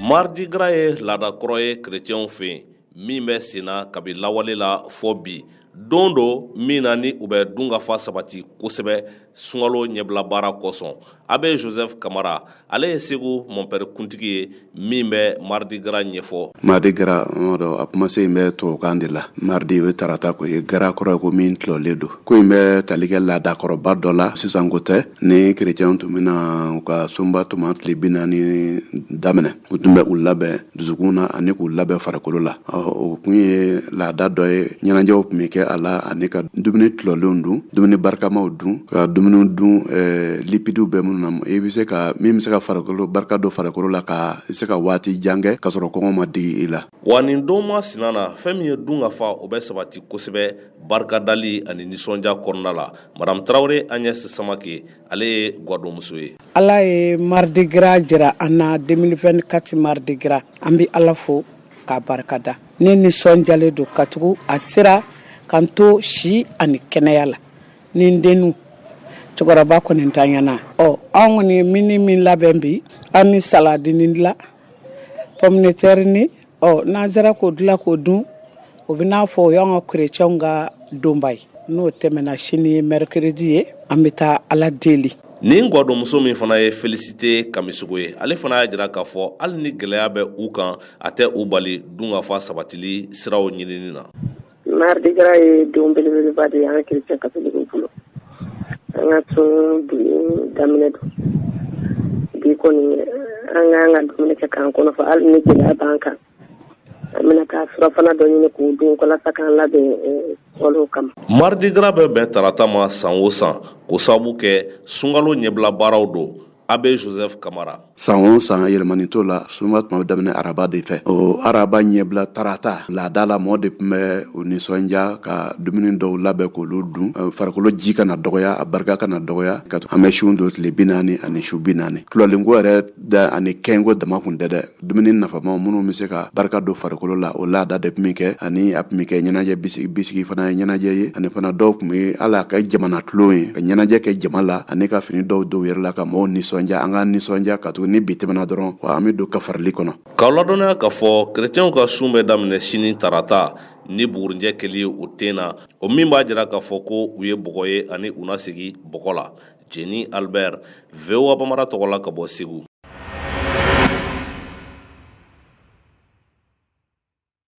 Mardi gras ye laada kɔrɔ ye kerecɛnw fɛ yen min bɛ senna kabi lawale la fɔ bi. Don don min na ni u bɛ dunkafa sabati kosɛbɛ sunkalo ɲɛbila baara kosɔn. Abbé Joseph Kamara, ale ye Segu mɔnpɛri kuntigi ye min bɛ mardi gras ɲɛfɔ. Mardi gras, a kumasen in bɛ tubabukan de la. Mardi o ye tarata ko ye, gras kɔrɔ ye ko min tulɔlen don. Ko in bɛ tali kɛ laadakɔrɔba dɔ la, sisan ko tɛ. Ni kerecɛnw tun bɛna u ka sunba tuma tile 40 daminɛ, u tun bɛ u labɛn dusukun na ani k'u labɛn farikolo la. O tun ye laada dɔ ye, ɲɛnajɛw tun bɛ kɛ a la ani ka dumuni tulɔlenw dun, dumuni barikamaw dun, ka dumuni dun lipidiw bɛ minnu na, i bɛ se ka min bɛ se ka farikolo barika don farikolo la, ka se ka waati jan kɛ ka sɔrɔ kɔngɔ ma digi i la. Wa nin don masina na, fɛn min ye dunkafa, o bɛ sabati kosɛbɛ barikadali ani nisɔndiya kɔnɔna la. Madame Tarawele Agnès Samake, ale ye gwadonmuso ye. Ala ye mardi gras jira an na, 2024 mardi gras, an bɛ Ala fo k'a barikada. Ne nisɔndiyalen don katugu a sera ka n to si ani kɛnɛya la ni n dennu. Cɛkɔrɔba kɔni ntanyana. Ɔ, anw kɔni ye mini min labɛn bi, an ni saladini dilan, pomme de terre ni, ɔ, n'an sera k'o dilan k'o dun, o bɛ n'a fɔ o y'an ka kerecɛnw ka donba ye. N'o tɛmɛna, sini ye mercredi ye, an bɛ taa Ala deli. Nin gwadonmuso min fana ye Félicité Kamisogo ye, ale fana y'a jira k'a fɔ hali ni gɛlɛya bɛ u kan, a tɛ u bali dunkafa sabatili siraw ɲinini na. Mardi gras ye don belebeleba de ye an chrétien catholique bolo. An ka sun daminɛ don bi kɔni, an k'an ka dumuni kɛ k'an kɔnɔ fa. Hali ni gɛlɛya b'an kan, an bɛna taa surafana dɔ ɲini k'o dun walasa k'an labɛn sunkalo kama. Mardi gras bɛ bɛn tarata ma san o san, k'o sababu kɛ sunkalo ɲɛbila baaraw don. Abbé Joseph Kamara. San o san, yɛlɛmani t'o la, sunba tun bɛ daminɛ araba de fɛ. O araba ɲɛbila tarata, laada la, mɔɔ de tun bɛ u nisɔndiya ka dumuni dɔw labɛn k'olu dun, farikolo ji kana dɔgɔya, a barika kana dɔgɔya. Ka an bɛ sun don tile 40 ani su 40. Tulɔlenko yɛrɛ da ani kɛnko dama kun tɛ dɛ, dumuni nafamaw minnu bɛ se ka barika don farikolo la, o laada de tun bɛ kɛ. Ani a tun bɛ kɛ ɲɛnajɛ bisigi fana ye, ɲɛnajɛ ye. Ani fana dɔw tun bɛ hali a kɛ jamana tulon ye, ka ɲɛnajɛ kɛ jama la ani ka fini dɔw don yɛrɛ la ka mɔgɔw nisɔndiya. An ka nisɔndiya ka tugu ni bi tɛmɛna dɔrɔn, wa an bɛ don kafarili kɔnɔ. K'aw ladɔnniya k'a fɔ kerecɛnw ka sun bɛ daminɛ sini tarata ni bugurinjɛ kɛli ye u ten na, o min b'a jira k'a fɔ ko u ye bɔgɔ ye ani u na segin bɔgɔ la. Jeni Albert, VOA Bambara tɔgɔ la ka bɔ Segu.